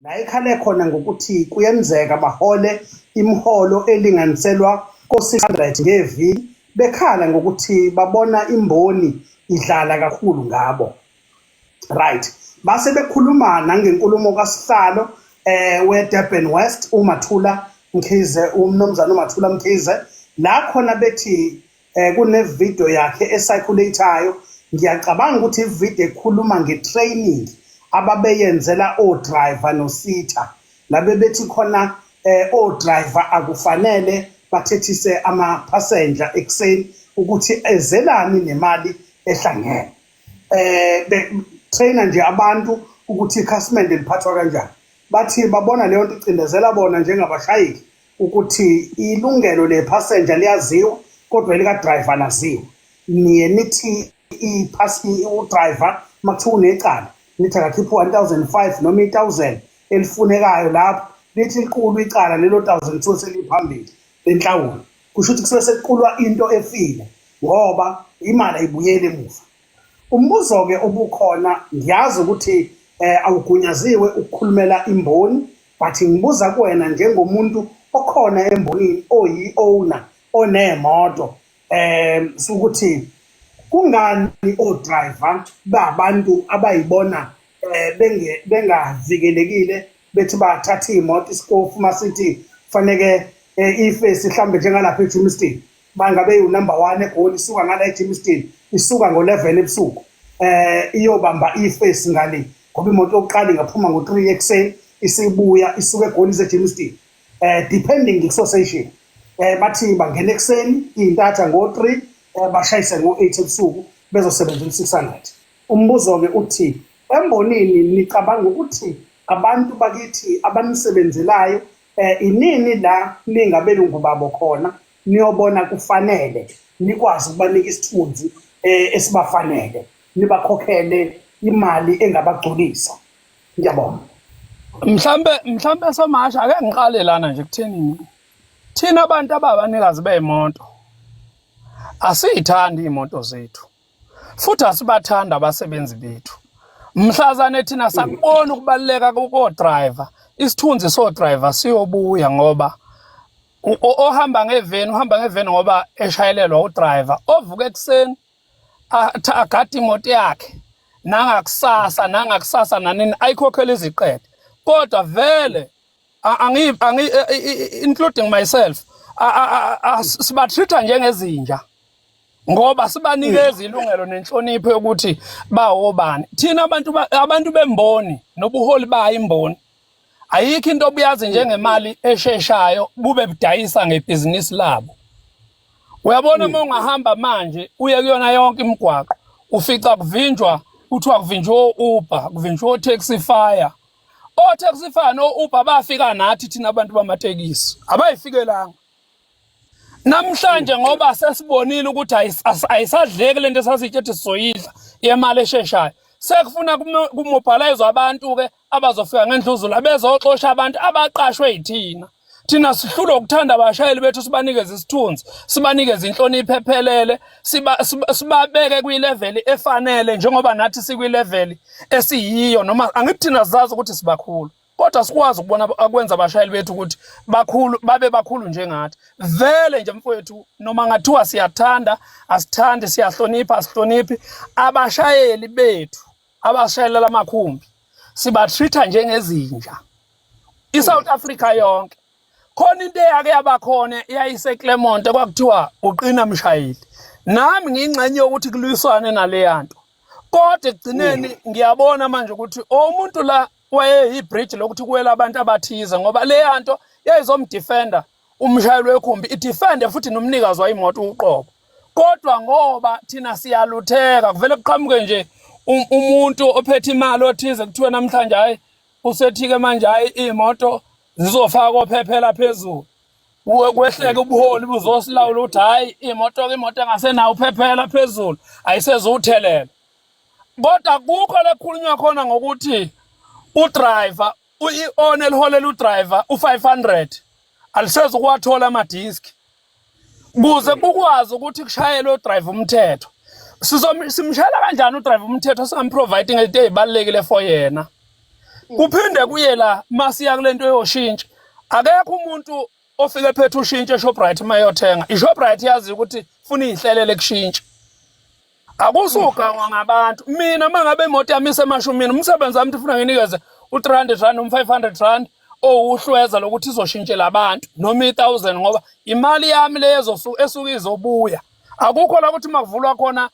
La ekhale khona ngokuthi kuyenzeka bahole imiholo elinganiselwa ko-600 ngeviki, bekhala ngokuthi babona imboni idlala kakhulu ngabo. Right. Base bekhuluma nangenkulumo kasihlalo weDurban West uMathula Mkhize, uMnumzane uMathula Mkhize, la khona bethi kune-video yakhe e-circulate-ayo. Ngiyacabanga ukuthi i-video ekhuluma nge-training ababeyenzela o-driver no-SETA, la bethi khona o-driver akufanele bathethise ama-passenger ekuseni ukuthi ezelani nemali ehlangene, trainer nje abantu ukuthi ikhasimende liphathwa kanjani. Bathi babona leyo nto icindezela bona njengabashayeli, ukuthi ilungelo le-passenger liyaziwa kodwa elika-driver laziwa. Niye nithi u-driver makuthiwa unecala, nithi akakhiphe u-1005 noma i-1000 elifunekayo lapho, lithi liqulwa icala lelo 1002 seliphambili lenhlawulo. Kusho ukuthi kusuke sekuqulwa into efile ngoba imali ayibuyeli emuva. Umbuzo-ke obukhona, ngiyazi ukuthi awugunyaziwe ukukhulumela imboni, but ngibuza kuwena njengomuntu okhona embonini, oyi-owner, onemoto, sukuthi kungani o-driver babantu abayibona benge bengavikelekile, bethi bathatha iy'moto isikofu masithi faneke ifesi mhlambe njengalapha eGermiston, bangabe iwu-number 1 eGoli, isuka ngala eGermiston, isuka ngo-11 ebusuku iyobamba ifesi ngale, ngoba imoto yokuqala ingaphuma ngo-3 ekuseni, isibuya isuka eGoli ize eGermiston, depending ku-association. Bathi bangena ekuseni iy'ntatha ngo-3, bashayise ngo-8 ebusuku, bezosebenza u-600. Umbuzo-ke uthi embonini nicabanga ukuthi abantu bakithi abanisebenzelayo inini la ningabelungu babo khona niyobona kufanele nikwazi ukubanika isithunzi esibafanele, nibakhokhele imali engabagculisa? Ngiyabonga. Mhlambe somasha, ake ngiqale lana nje kuthenini thina abantu ababanikazi bey'moto asiyithandi iy'moto zethu futhi asibathanda abasebenzi bethu. Mhlazane thina sakubona ukubaluleka ko-driver, isithunzi so-driver siyobuya, ngoba ohamba ngeveni uhamba ngeveni ngoba eshayelelwa u-driver ovuka ekuseni agade imoto yakhe nangakusasa nangakusasa nanini, ayikhokhele iziqede. Kodwa vele angi angi including myself, siba-treat-a njengezinja ngoba sibanikeza ilungelo nenhlonipho yokuthi bawobani. Thina abantu abantu bemboni nobuholi bayo imboni, ayikho into obuyazi njengemali esheshayo bube budayisa ngebhizinisi labo. Uyabona, uma ungahamba manje uye kuyona yonke imigwaqo, ufica kuvinjwa, kuthiwa kuvinjwe o-Uber, kuvinjwe o-Taxify. O-Taxify no-Uber bafika nathi thina abantu bamatekisi, abayifikelanga. Namhlanje ngoba sesibonile ukuthi ayisadleki lento esasitshe ukuthi sizoyidla yemali esheshayo, sekufuna ku-mobilize abantu-ke abazofika ngendluzula bezoxosha abantu abaqashwe yithina. Thina sihlulwa ukuthanda abashayeli bethu, sibanikeze isithunzi, sibanikeze inhlonipho ephelele, sibabeke kwi-level efanele njengoba nathi sikwi-level esiyiyo. Noma angithi thina sizazi ukuthi sibakhulu, kodwa sikwazi ukubona akwenza abashayeli bethu ukuthi bakhulu, babe bakhulu njengathi. Vele nje mfowethu, noma ngathiwa siyathanda, asithandi, siyahlonipha, asihloniphi, abashayeli bethu abashayelela amakhumbi siba-treat-a njengezinja iSouth Africa yonke. Khona into eyake yabakhona eyayise-Clermont, kwakuthiwa uqina mshayeli. Nami ngiyingxenye yokuthi kulwiswane naleya nto, kodwa ekugcineni ngiyabona manje ukuthi umuntu la wayeyibridge lokuthi kuwela abantu abathize, ngoba leya nto yayizom-defend-a umshayeli wekhumbi, i-defend-e futhi nomnikazi wayimoto uqobo. Kodwa ngoba thina siyalutheka, kuvele kuqhamuke nje umuntu ophethe imali othize, kuthiwe namhlanje hayi, usethi-ke manje hayi, iy'moto zizofaka ophephela phezulu. Kwehleke ubuholi buzosilawula ukuthi hhayi, iy'moto-ke, imoto engasenawo uphephela phezulu ayisezuwuthelela. Kodwa kukho lekukhulunywa khona ngokuthi u-driver i-on eliholela u-driver u-500 alisezukuwathola amadiski kuze kukwazi ukuthi kushayelwe u-driver umthetho. Simshayela kanjani u-driver umthetho singam-provide ngento ey'balulekile for yena? Kuphinde kuye la masiya kulento yoshintsha. Akekho umuntu ofike ephethe ushintshe eShoprite uma eyothenga. IShoprite yazi ukuthi funa izinhlelele kushintsha. Akusugangwa ngabantu. Mina uma ngabe imoto yami isemashumini, umsebenzi wami ufuna nginikeze u-300 rand noma 500 rand owuhlweza lokuthi izoshintshela abantu noma i-1000 ngoba imali yami le esuke izobuya. Akukho la ukuthi makuvulwa khona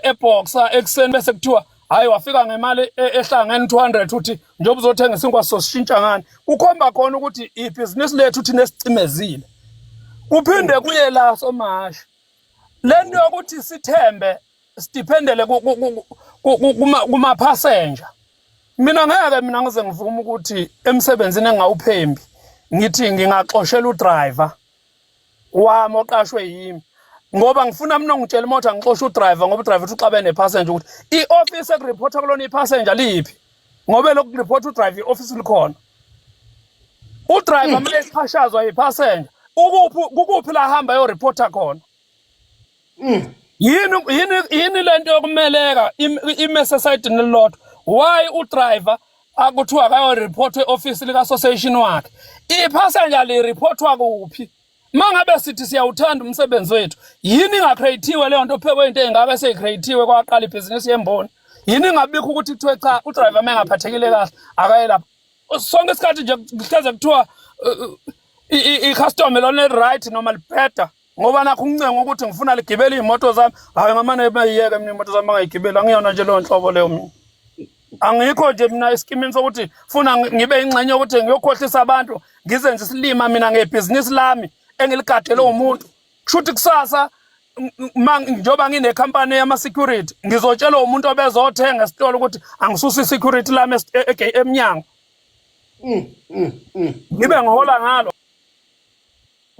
eboxer ekuseni bese kuthiwa hayi wafika ngemali ehlangene 200 uthi njengoba uzothenga isinkwa sosishintsha ngani. Kukhomba khona ukuthi ibhizinisi lethu thina esicimezile. Kuphinde kuye la somashi lento yokuthi sithembe sidependele kuma-passenger. Mina ngeke mina ngize ngivume ukuthi emsebenzini engawuphembi ngithi ngingaxoshela udriver wami oqashwe yimi ngoba ngifuna mina ngitshela imoto angixoshe udriver ngoba udriver uthi uxabene nepassenger ukuthi i-office ekureporta kulona ipassenger liphi ngoba lokhu report udriver i-office likhona. Udriver uma exhashazwa yipassenger ukuphi kukuphi la hamba ayoreporta khona? Yini yini yini lento yokumeleka imese esayidini elilodwa? Why udriver akuthiwa akayoreport e-office lika-association wakhe? Ipassenger lireportwa kuphi? Mangabe sithi siyawuthanda umsebenzi wethu, yini ingacreatiwe leyo nto phekwe into engaka eseyicreatiwe kwaqala ibhizinisi yemboni? Yini ingabikho ukuthi kuthiwe cha udriver uma engaphathekile kahle akaye lapha? Sonke isikhathi nje kuhleze kuthiwa i-customer lona right noma libheda ngoba nakho uncenga ukuthi ngifuna ligibele iy'moto zami. Hhayi ngamane bayiyeke mina iy'moto zami bangayigibeli, angiyona nje leyo nhlobo leyo mina. Angikho nje mina esikimini sokuthi funa ngibe ingxenye yokuthi ngiyokhohlisa abantu ngizenze isilima mina ngebhizinisi lami engiligadele umuntu. Kusho ukuthi kusasa njengoba nginekhampani yama-security ngizotshela umuntu obezothenga esitolo ukuthi angisuse i-security lami emnyango. Ngibe ngihola ngalo.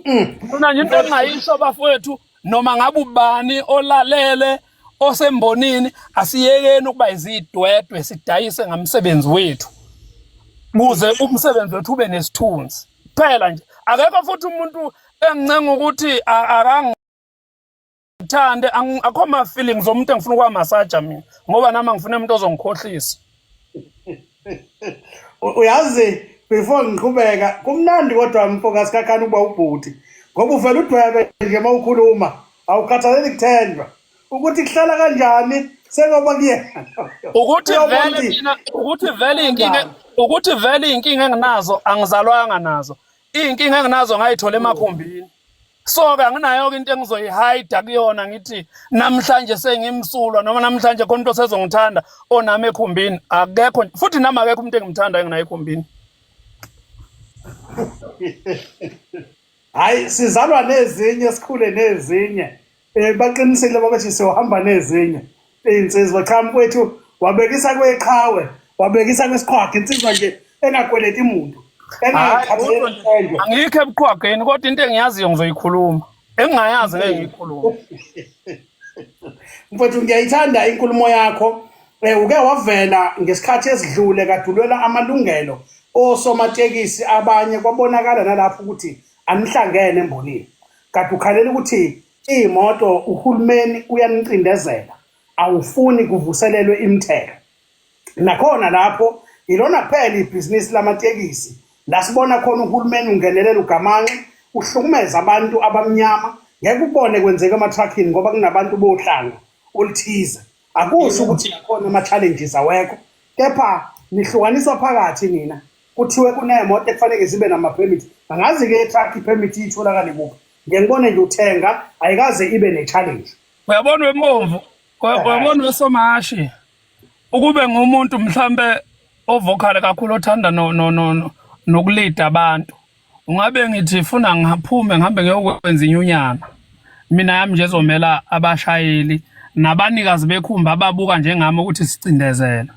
Mina nje into engingayisho bafowethu noma ngabe ubani olalele osembonini asiyekeni ukuba izidwedwe sidayise ngamsebenzi wethu kuze umsebenzi wethu ube nesithunzi. Phela nje akekho futhi umuntu engincenga ukuthi akangithande, akho ma feelings omuntu engifuna ukuwamasaja mina ngoba nami angifune umuntu ozongikhohlisa. Uyazi before ngiqhubeka kumnandi kodwa mfoka Sikhakhane ukuba ubhuti ngoba uvela udwebe nje uma ukhuluma awukhathaleli kuthenjwa ukuthi kuhlala kanjani sengoba kuyena ukuthi vele mina ukuthi vele inkinga ukuthi vele inkinga enginazo angizalwanga nazo inkinga enginazo ngayithola emakhumbini. So ke anginayo-ke into engizoyihayida kuyona ngithi namhlanje sengimsulwa noma namhlanje khona umuntu osezongithanda onami ekhumbini akekho futhi nami akekho umuntu engimthanda enginaye ekhumbini. Hayi sizalwa nezinye sikhule nezinye. Baqinisile babethi siyohamba nezinye iy'nsizwa. Cha mfowethu wabekisa kweqhawe, wabekisa kwisiqhwaga insizwa nje engakweleti muntu. Engakhathaleli Angikho ebuqhwageni kodwa into engiyaziyo ngizoyikhuluma. Engingayazi ngeke ngiyikhulume. Mfowethu ngiyayithanda inkulumo yakho. Uke wavela ngesikhathi esidlule kadulwela amalungelo osomatekisi abanye kwabonakala nalapho ukuthi anihlangene embonini. Kade ukhalela ukuthi iy'moto uhulumeni uyanicindezela awufuni kuvuselelwe imithelo. Nakhona lapho ilona kuphela ibhizinisi lamatekisi la sibona khona uhulumeni ungenelela ugamanxe uhlukumeza abantu abamnyama. Ngeke ubone kwenzeka emathrakhini ngoba kunabantu bohlanga oluthize. Akusho ukuthi nakhona ama-challenges awekho, kepha nihlukaniswa phakathi nina. Kuthiwe kunemoto ekufanele zibe nama-permit. Angazi-ke i-truck i-permit itholakale kuphi. Ngiye ngibone nje uthenga ayikaze ibe ne-challenge. Uyabona wembomvu, uyabona wesomashi. Ukube ngumuntu mhlambe ovocal kakhulu othanda no no no nokulida abantu. Ungabe ngithi funa ngiphume ngihambe ngiyokwenza inyunyana. Mina yami nje ezomela abashayeli nabanikazi bekhumba ababuka njengami ukuthi sicindezela.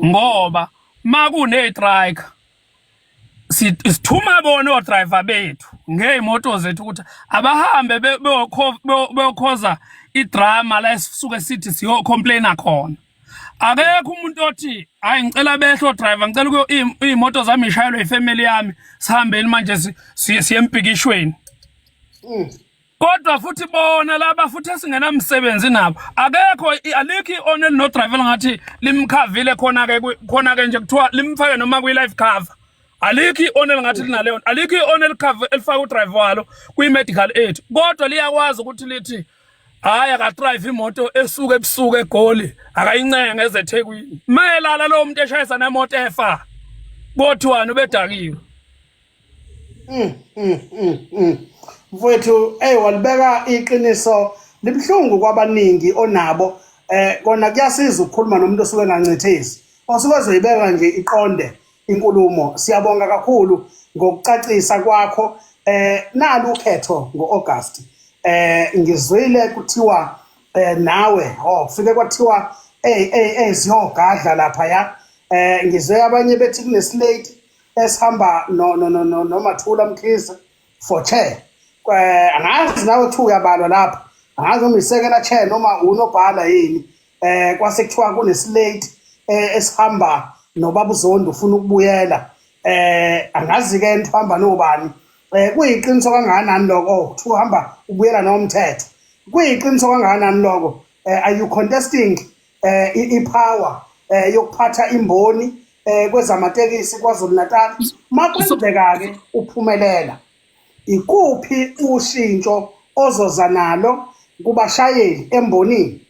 Ngoba makune strike sithuma bona odriver bethu ngey'moto zethu ukuthi abahambe beyokhoza idrama la esisuke sithi siyocomplaina khona. Akekho umuntu othi hayi ngicela behle odriver, ngicela ukuyo iy'moto zami ishayelwe ifamily yami, sihambeni manje siye empikishweni. Kodwa futhi bona laba futhi esingenamsebenzi nabo akekho alikho i-on elinodriver ngathi limkhavile khona-ke khona-ke nje kuthiwa limfake noma kwi-life cover. Alikho i-on elingathi linaleyo, alikho i-on elikhava elifaka udriver walo kwi-medical aid, kodwa liyakwazi ukuthi lithi hhayi akadrive imoto esuke ebusuku eGoli, akayincenge ezeThekwini. Mayelala lowo muntu eshayisa nemoto efa, kothiwani ubedakiwe. Mfowethu, hey, walibeka iqiniso libuhlungu kwabaningi onabo. Kona kuyasiza ukukhuluma nomuntu osuke engancithisi, osuke ezoyibeka nje iqonde inkulumo. Siyabonga kakhulu ngokucacisa kwakho. Nalu ukhetho ngo-August. Ngizwile kuthiwa nawe oh kufike kwathiwa hey hey hey siyogadla lapha ya. Ngizwe abanye bethi kuneslate esihamba no no no no noMathula Mkhize for chair. Angazi nawe kuthiwa uyabalwa lapha, angazi noma isekela chair noma unobhala yini. Kwase kuthiwa kuneslate esihamba nobaba uZondi ufuna ukubuyela. Angazi ke into hamba nobani. Kuyiqiniso kangakanani lokho kuthiwa uhamba ubuyela nomthetho? Kuyiqiniso kangakanani lokho? Are you contesting ipower yokuphatha imboni kwezamatekisi KwaZulu Natal? Makwenzeka ke uphumelela, ikuphi ushintsho ozoza nalo kubashayeli embonini?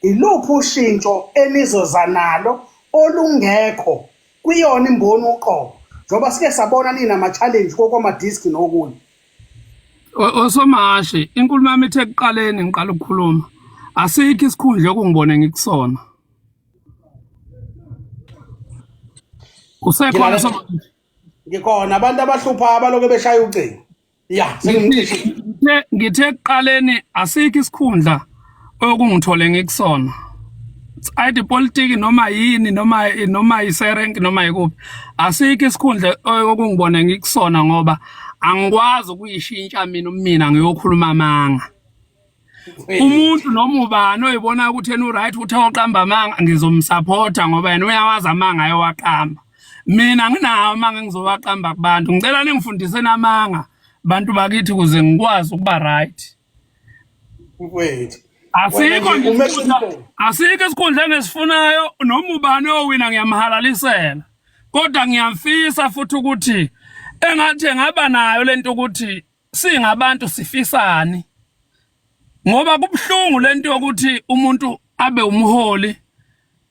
Iluphi ushintsho enizoza nalo olungekho kwiyona imboni uqobo, njengoba sike sabona ninama-challenge kokwama-disk nokunye? Osomashi, inkulumo yami ithe ekuqaleni ngiqala ukukhuluma, asikho isikhundla okungibone ngikusona. Usekhona Somashi? Ngikhona. Abantu abahlupha abaloke beshaya ucingo. Ya, sengimcishile. Ngithe ekuqaleni asikho isikhundla okungithole ngikusona. Either politiki noma yini noma iserenk noma yikuphi, asikho isikhundla okungibone ngikusona ngoba angikwazi ukuyishintsha mina umina ngiyokhuluma amanga. Umuntu noma ubani oyibona ukuthi yena uright ukuthi oqamba amanga ngizomsupporta ngoba yena uyawazi amanga ayowaqamba. Mina nginawo amanga engizowaqamba kubantu. Ngicela ningifundise namanga bantu bakithi ukuze ngikwazi ukuba right. Mfowethu. Asikho nje isikhundla, asikho isikhundla engisifunayo noma ubani owina ngiyamhalalisela. Kodwa ngiyamfisa futhi ukuthi engathi engaba nayo lento ukuthi singabantu sifisani, ngoba kubuhlungu lento yokuthi umuntu abe umholi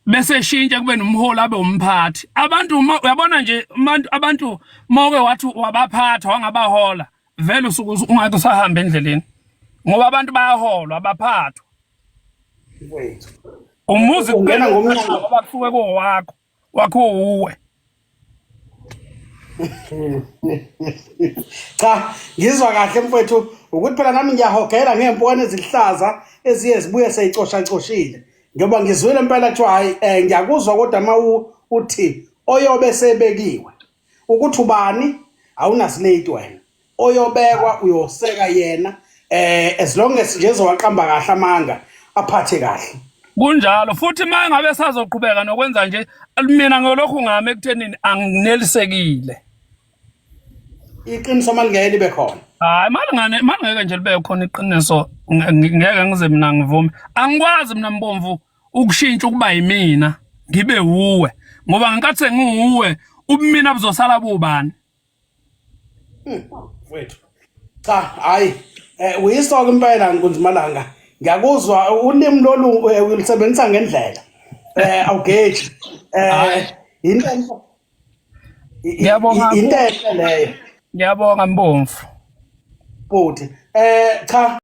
bese eshintsha kube nomholi abe umphathi. Abantu uma uyabona nje abantu mawuke wathi wabaphatha wangabahola vele usuke ungeke usahamba endleleni, ngoba abantu bayaholwa abaphathwa. Mfowethu. Umuzi Ungena ngomnyango. ngoba kusuke kowakho, wakho uwe. Cha, ngizwa kahle mfowethu ukuthi phela nami ngiyahogela ngey'mpukane eziluhlaza eziye zibuye seyicoshacoshile, njengoba ngizwile impela kuthiwa hhayi ngiyakuzwa, kodwa uma uthi oyobe sebekiwe ukuthi ubani awunasilate wena oyobekwa uyoseka yena, as long as nje ezowaqamba kahle amanga aphathe kahle. Kunjalo futhi uma ngabe sazoqhubeka nokwenza nje, mina ngolokhu ngami ekuthenini anginelisekile. Iqiniso malingeke libe khona. Hayi, malingane malingeke nje libe khona iqiniso, ngeke ngize mina ngivume. Angikwazi mina Mbomvu ukushintsha ukuba yimina ngibe wuwe, ngoba ngenkathi sengiwuwe ubumina buzosala bubani? Mfowethu. Cha, hayi, uyisoka impela Nkunzimalanga. Ngiyakuzwa ulimi lolu ulusebenzisa ngendlela. Awugeji. Into Ngiyabonga. Into enhle leyo. Ngiyabonga Mbomvu. Bhuti. Cha.